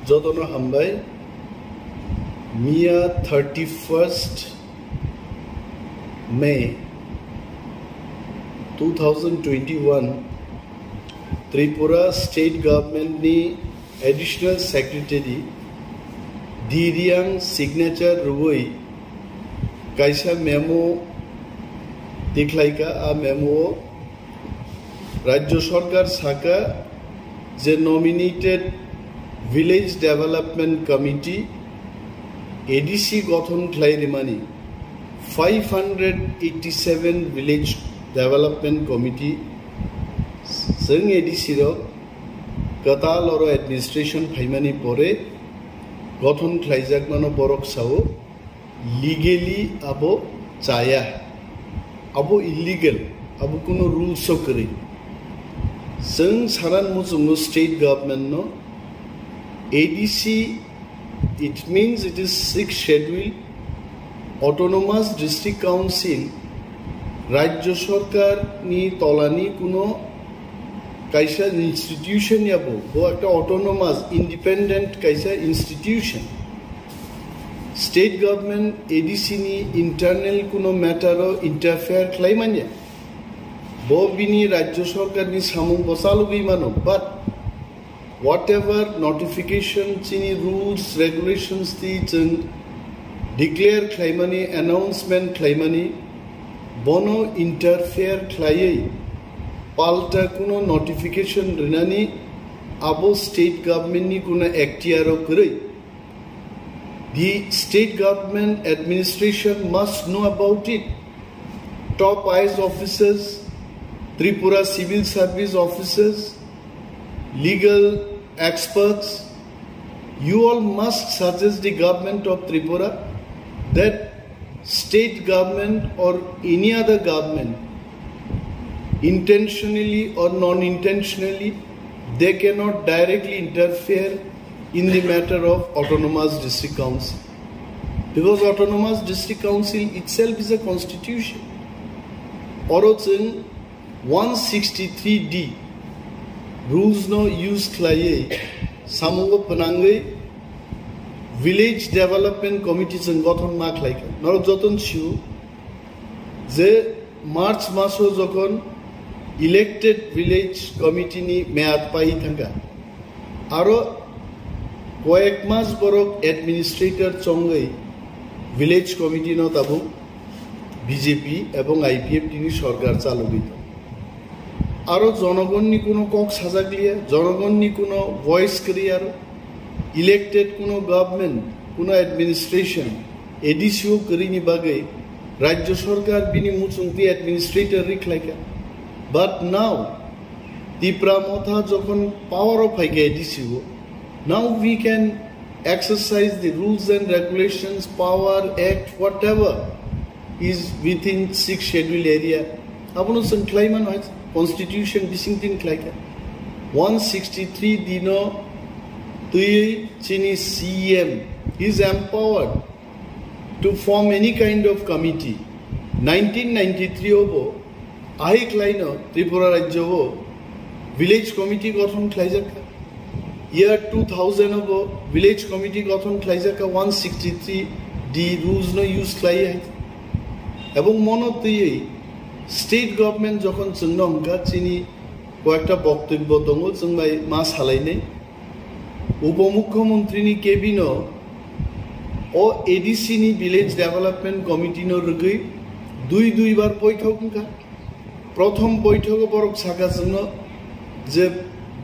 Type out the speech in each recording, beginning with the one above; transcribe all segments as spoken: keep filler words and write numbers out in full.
Jotono hambai. Miya thirty-first May two thousand twenty-one, Tripura State Government ni Additional Secretary D Riang signature rwui kaisa memo tikhlaika. A memo o Rajya Sarkar saka je nominated Village Development Committee, A D C, gothon khlai rimani, five hundred eighty-seven Village Development Committee chwng A D C rok kwtal oro administration phaimani pore gothon khlaijakmano borok sao. Legally abo chaya, abo illegal, abo kuno rules o kwrwi. Chwng saran muchungo state government no, A D C, it means it is sixth schedule, autonomous district council, Rajya Sarkar ni tolani kuno kaisa institution ya bo, bo ekta autonomous, independent kaisa institution. State government A D C ni internal kuno matter o interfere khlai manya. Bo bini Rajya Sarkar ni samung bo chalogwi mano, but whatever notification chini rules, regulations ti chwng declare khlaimani, announcement khlaimani, bono interfere khlaiwi palta kuno notification rinani abo state government ni kuno ekhtiar o kwrwi. The state government administration must know about it. Top I A S officers, Tripura civil service officers, legal experts, you all must suggest the government of Tripura that state government or any other government, intentionally or non-intentionally, they cannot directly interfere in the matter of autonomous district council, because autonomous district council itself is a constitution. Oro chwng one sixty-three D rules no use khlaiwi samungo pwnangwi Village Development Committee chwng gothon ma khlaikha. Norok joton sio je March maso jokhon elected village committee ni meyad pai thangkha, aro koyek mas borok administrator chongwi village committee no tabuk B J P ebong I P F T ni sorkar chalogwi tongo. Aro jonogonni kuno kok sajakliya, jonogonni kuno voice kwrwi aro. Elected kuno government, kuno administration, A D C o kwrwini bagwi Rajya Sarkar bini muchungtwi administrator rikhlaikha. But now, Tipra Motha jokhon power o phaikha A D C o, now we can exercise the rules and regulations, power, act, whatever is within sixth schedule area. Abono chwng khlai mano hai constitution bising tin khlaikha. One sixty-three D no twiwi chini C M is empowered to form any kind of committee. Nineteen ninety-three o bo ahai khlaino Tripura rajyo o village committee gothon khlaijakha. Year two thousand o bo village committee gothon khlaijakha, one sixty-three D rules no use khlaiwi hai. Ebong mono twiwi state government jokhon chwngno hwnkha, chini koyekta boktobbo tongo, chwng bai ma salainai. Upomukhyamantri ni cabin o o A D C ni Village Development Committee no rwgwi dui dui bar boithok wngkha. Prothom boithogo borok saka chwngno je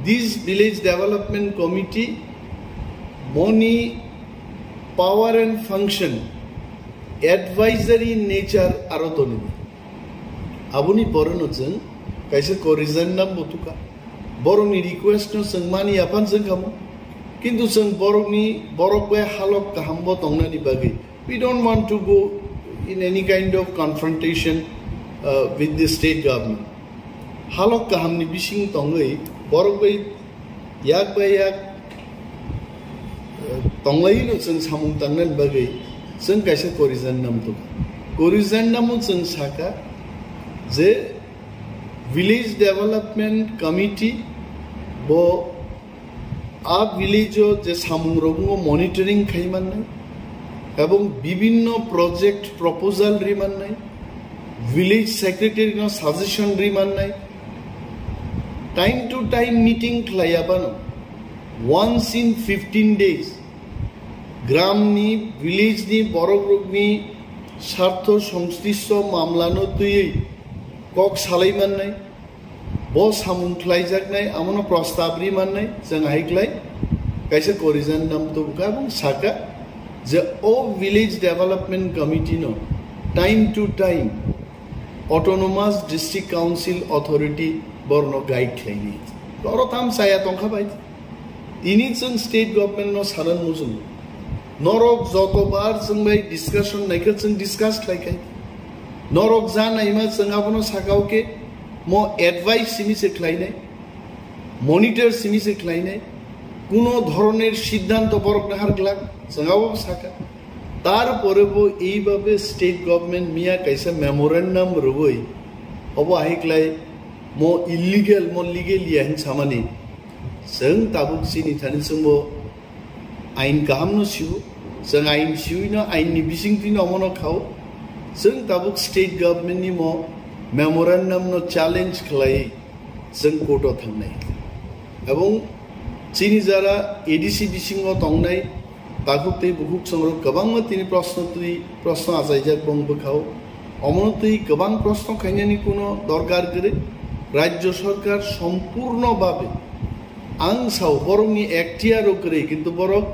this Village Development Committee moni power and function advisory nature aro toni. Aboni pore no chwng kaisa corrigendum bo tukha. Borokni request no chwng mani aphan chwng kamo. Kintu chwng borokni, borok bai halok kaham bo tongnani bagwi we don't want to go in any kind of confrontation, uh, with the state government. Halok kahamni bising tongwi borok bai yak bai yak, uh, tonglaino chwng samung tangnani bagwi chwng kaisa corrigendum tukha. Corrigendum o chwng saka je Village Development Committee bo A village o je samung rok monitoring khai mannai, ebong bibinno project proposal ri mannai, village secretary no suggestion ri mannai, time to time meeting khlai abano, once in fifteen days, gram ni, village ni borok rok ni sartho songslishto mamla no twiwi kok salai mannai, bo samung khlaijaknai, amono prostab ri mannai, chwng hai khlai kaisa corrigendum tubukha ebong saka je o village development committee no time to time autonomous district council authority borno guide khlaini. Oro tam chaya tongkha bai. Tini chwng state government no sanan muchungo. Norok jotobar chwng bai discussion naikha chwng discuss khlaikhai. Norok ja naima chwng abono sakao khe mo advice simi se khlainai, monitor simi se khlainai, kuno dhoroner siddhanto borok nahar glak chwng abo saka. Tarpore bo eibabe state government miya kaisa memorandum rwui obo hai khlai mo illegal mo legal ya hin samani. Chwng tabuk chini thani chwngbo ain kaham no siu, chwng ain siui no ain ni bising twi no omono khao. Chwng tabuk state government ni mo memorandum no challenge khlai chwng court o thangnai. Ebong chini jara A D C bisingo tongnai takhuk tei bukhuk songrok kwbangma tini proshno twi proshno achaijak bong bwkhao. Omono twi kwbang proshno khainani kuno dorkar kwrwi. Rajya sarkar sompurno babe ang sao borokni ekhtiaro kwrwi, kintu borok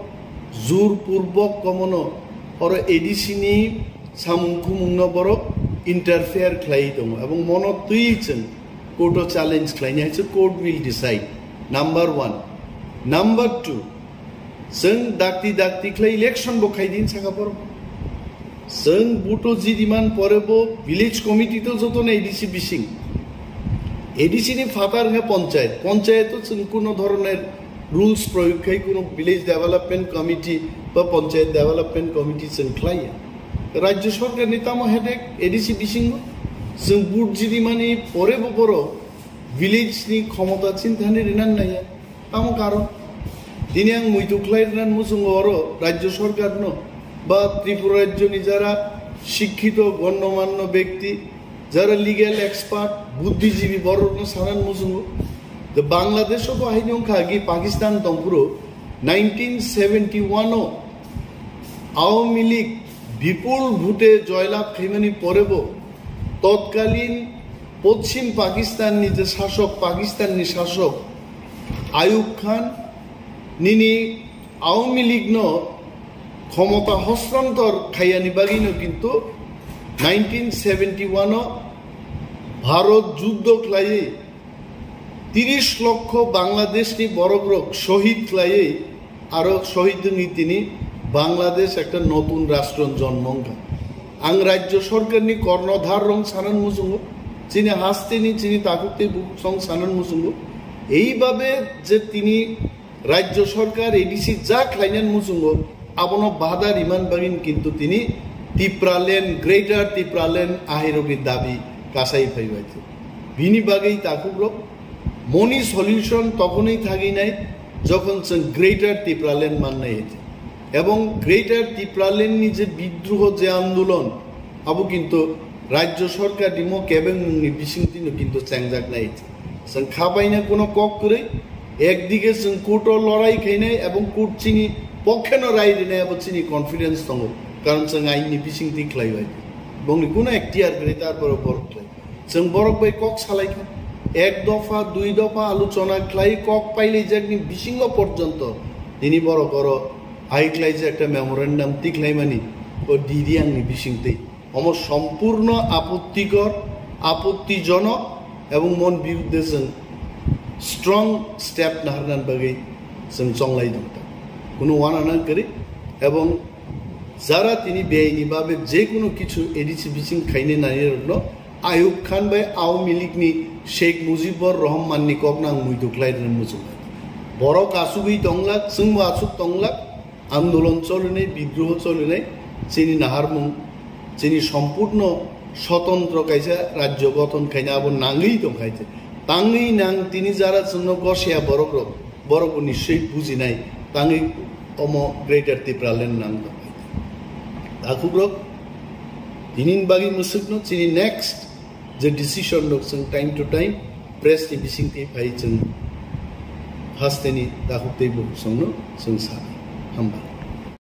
jur purbok komono oro A D C ni samung khumungno borok interfere khlaiwi tongo. Ebong mono twi chwng court o challenge khlaini hai se court will decide. Number one. Number two, chwng dakti dakti khlai election bo khai din saka borok. Chwng buto jidiman pore bo village committee to joto na A D C bising. A D C ni phatar wngkha panchayat. Panchayat o chwng kuno dhoroner rules proyog khai kuno village development committee ba panchayat development committee chwng khlaiya. Rajya sarkar ni tamo headache A D C bisingo? Chwng vote jidimani pore bo borok village ni khomota chini thani rinan naiya. Tamo karon? Tini ang muitu khlai rinan muchungo oro Rajya sarkar no ba Tripura Rajya ni jara shikkito gonnomanno bekti, jara legal expert, buddhijibi borokno sanan muchungo. The Bangladesh o bo haino wngkha agi Pakistan tongphuru nineteen seventy one o Awami League bipul vote joylab khaimani pore bo totkalin Poschim Pakistan ni je sasok, Pakistan ni sasok Ayub Khan nini Awami League no khomota hostantor khaiyani bagwi no kintu nineteen seventy one o Bharot juddo khlaiwi tiris lokho Bangladesh ni borok rok shohid khlaiwi aro shohid wngwi tini Bangladesh ekta notun rastro jonmo wngkha. Ang rajya sarkar ni kornodhar rong sanan muchungo, chini haste ni chini takhuk tei bukhuk song sanan muchungo. Eibabe je tini Rajya sarkar A D C ja khlainan muchungo, abono bada riman bagin kintu tini Tipraland, Greater Tipraland ahirogni dabi kasai phaibai. Bini bagwi takhukrok moni solution tokhonwi thaginai jokhon chwng Greater Tipraland mannai hete. Ebong Greater Tipraland ni je bidroho je andolon abo kintu Rajya sarkar ni mo kebengmung ni bisingtwi no kintu chengjaknai hete. Chwng khabaina kuno kok kwrwi, ekdige chwng court o lorai khainai ebong court chini pokheno rai rinai abo chini confidence tongo, karon chwng ain ni bisingtwi khlaibai. Bongni kuno ekhtiar kwrwi tarpore borok khlai. Chwng borok bai kok salaikha, ek dopha, dui dopha alochona khlai kok pailaijakni bisingo porjonto tini borok oro hai khlaijak ekta memorandum tikhlaimani o D D ang ni bisingtwi. Omo sompurno apottikor, apottijonok ebong mon biruddhe chwng strong step naharnan bagwi chwng chonglai dongkha. Kuno wana nang kwrwi ebong jara tini beaini babe je kuno kichu A D C bising khaine nairokno Ayub Khan bai Awami League ni Sheikh Mujibur Rahman ni kokno ang muitu khlai rwna muchungo. Borok asugwi tonglak, chwngbo asuk tonglak, andolon cholinai, bidroho cholinai, chini naharmung, chini sompurno sotontro kaisa rajyo gothon khaina abo nangwi tongkhaite. Tangwi nang tini jara chwngno gosya borok rok, Borok bo nischoi bujinai tangwi omo Greater Tipraland nang tongphai. Takhukrok, tinini bagwi mwswkno chini next je decision rok chwng time to time press ni bisingtwi phai chwng hasteni takhuk tei bukhuk songno chwng sa. Hambai.